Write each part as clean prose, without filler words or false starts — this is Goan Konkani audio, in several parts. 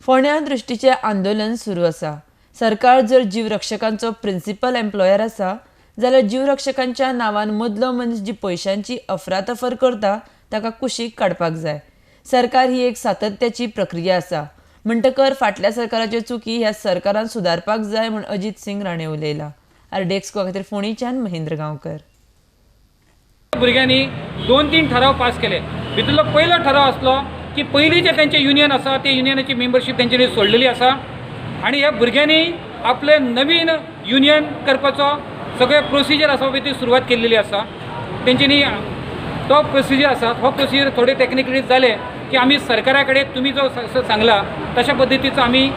फोंड्यां दृश्टीचें आंदोलन सुरू आसा. सरकार जर जीवरक्षकांचो प्रिन्सिपल एम्प्लॉयर आसा जाल्यार जीवरक्षकांच्या नांवान मदलो मनीस जी पयशांची अफरातफर करता ताका कुशीक काडपाक जाय. सरकार ही एक सातत्याची प्रक्रिया आसा, म्हणटकर फाटल्या सरकाराच्यो चुकी ह्या सरकारान सुदारपाक जाय म्हूण अजीत सिंग राणे उलयला. आरडीएक्स गोवा खातीर फोंडेच्यान महेंद्र गांवकर. भुरग्यांनी 2-3 ठराव पास केले. भितरलो पयलो ठराव आसलो की पयलीं जे तेंचें युनियन आसा ते युनियनाची मेंबरशीप तेंच्यांनी सोडलेली आसा आनी ह्या भुरग्यांनी आपलें नवीन युनियन करपाचो सगळे प्रोसिजर आसा पळय ती सुरवात केल्लेली आसा. तेंच्यांनी तो प्रोसिजर आसा, हो प्रोसिजर थोडे टॅक्निकली जाले की आमी सरकारा कडेन तुमी जो सांगला तशा पद्दतीचो आमी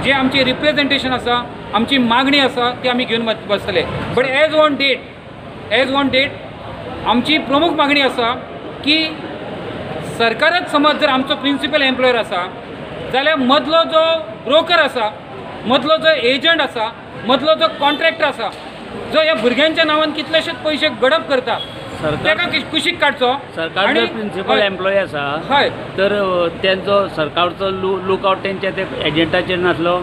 जे आमची रिप्रेजेंटेशन आसा, आमची मागणी आसा ती आमी घेवन बसतले. But as on date आमची प्रमुख मागणी आसा की सरकारच समज जर आमचो प्रिन्सिपल एम्प्लॉयर आसा जाल्यार मदलो जो ब्रोकर आसा, मदलो जो एजंट आसा, मदलो जो कॉन्ट्रॅक्टर आसा जो ह्या भुरग्यांच्या नांवान कितलेशेच पयशे गडप करता ताका कुशीक काडचो. सरकार जर प्रिन्सिपल एम्प्लॉय आसा हय तर तेंचो सरकारचो लुकआवट तेंच्या ते एजंटाचेर नासलो,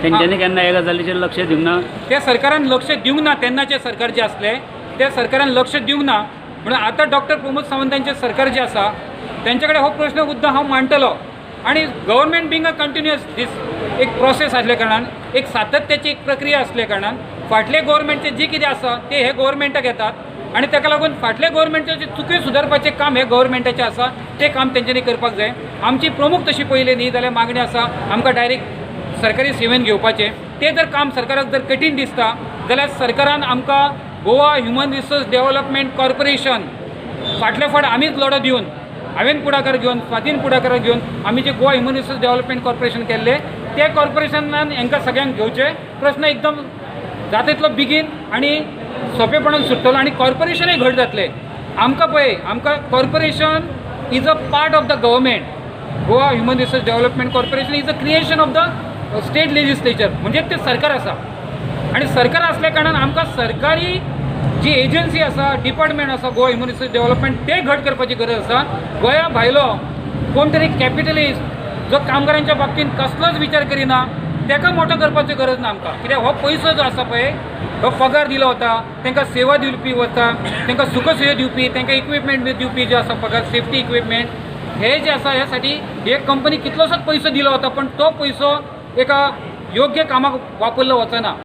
तेंच्यांनी केन्ना ह्या गजालीचेर लक्ष दिवंक ना. ते सरकारान लक्ष दिवंक ना, तेन्नाचें सरकार जें आसलें ते सरकारान लक्ष दिवंक ना. म्हणून आतां डॉक्टर प्रमोद सावंतांचें सरकार जें आसा तेंचे कडेन हो प्रश्न मुद्दो हांव मांडटलो. आनी government being a continuous this एक प्रोसेस आसल्या कारणान, एक सातत्याची एक प्रक्रिया आसल्या कारणान फाटले गव्हर्मेंटचें जें कितें आसा तें हे गव्हर्मेंटाक येतात आनी ताका लागून फाटले गव्हर्मेंटाचे जे चुकी सुदारपाचें काम हे गव्हर्मेंटाचें आसा तें काम तेंच्यांनी करपाक जाय. आमची प्रमुख तशी पयली न्ही जाल्यार मागणी आसा आमकां डायरेक्ट सरकारी सेवेन घेवपाचें. तें जर काम सरकाराक जर कठीण दिसता जाल्यार सरकारान आमकां Goa human resource development corporation फाटले फावट आमीच लढो दिवन, हांवें पुढाकार घेवन, स्वातीन पुढाकार घेवन आमी जे Goa human resource development corporation केल्लें ते कॉर्पोरेशनान हांकां सगळ्यांक घेवचें. प्रश्न एकदम जाता तितलो बेगीन आनी सोंपेपणान सुट्टलो आनी कॉर्पोरेशनूय घट जातलें. आमकां पळय, आमकां corporation is a part of the government. Goa human resource development corporation is a creation of the state legislature, म्हणजे तें सरकार आसा आनी सरकार आसल्या कारणान आमकां सरकारी जी एजन्सी आसा, डिपार्टमेंट आसा गोवा ह्युमन रिसोर्स डेव्हलपमेंट तें घट करपाची गरज आसा. गोंया भायलो कोण तरी कॅपिटलिस्ट जो कामगारांच्या बाबतींत कसलोच विचार करिना ताका मोठो करपाची गरज ना आमकां. कित्याक हो पयसो जो आसा पळय हो पगार दिलो वता, तांकां सेवा दिवपी वता, तांकां सुखसोयी दिवपी, तांकां इक्विपमेंट बी दिवपी जे आसा पगार, सेफ्टी इक्विपमेंट हे जे आसा ह्या साठी हे कंपनी कितलोसोच पयसो दिलो वता पण तो पयसो एका योग्य कामाक वापरलो वचना.